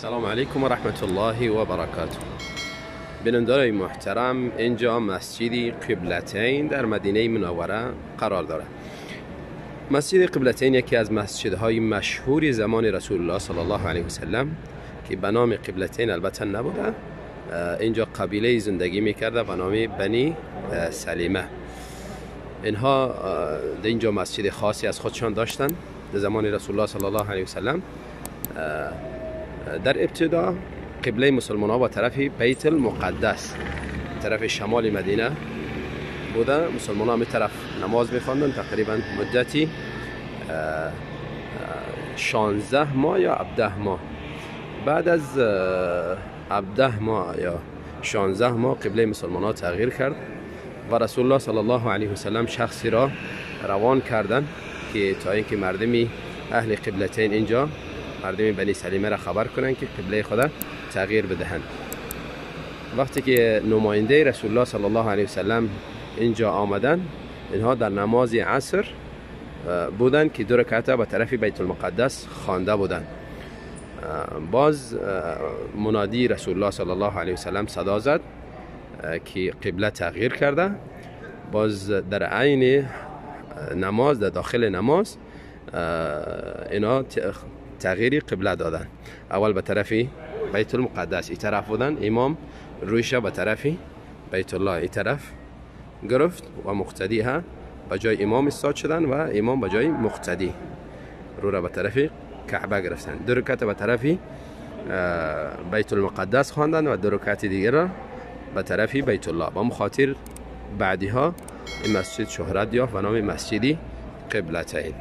سلام علیکم و رحمت الله و برکاته. بیننده‌های محترم، اینجا مسجد قبلتین در مدینه منوره قرار داره. مسجد قبلتین یکی از مسجدهای مشهور زمان رسول الله صلی الله علیه و سلم که به نام قبلتین البته نبوده. اینجا قبیله زندگی میکرده به نام بنی سلیمه. اینها در اینجا مسجد خاصی از خودشان داشتن در زمان رسول الله صلی الله علیه و سلم. در ابتدا قبله مسلمان ها با طرف بیت المقدس، طرف شمال مدینه بوده. مسلمان ها می طرف نماز میخواندن تقریبا مدتی 16 ماه یا 17 ماه. بعد از 17 ماه یا 16 ماه قبله مسلمان ها تغییر کرد و رسول الله صلی الله علیه و سلم شخصی را روان کردند که تا اینکه مردمی اهل قبلتین اینجا، مردم بنی سلیمه را خبر کنند که قبله خدا تغییر بدهند. وقتی که نماینده رسول الله صلی الله علیه و سلم اینجا آمدن، اینها در نماز عصر بودند که دو رکعت به طرف بیت المقدس خوانده بودند. باز منادی رسول الله صلی الله علیه و سلم صدا زد که قبله تغییر کرده. باز در عین نماز، در داخل نماز، اینا تغییری قبله دادن. اول به طرف بیت المقدس ای طرف بودن، امام رویش به طرف بیت الله ای طرف گرفت و مقتدی ها به جای امام استاد شدن و امام به جای مقتدی رو را به طرف کعبه گرفتن. دو رکعت به طرف بیت المقدس خواندن و دو رکعت دیگر را به طرف بیت الله. با خاطر بعدی ها این مسجد شهرت یافت به نام مسجدی قبلتین.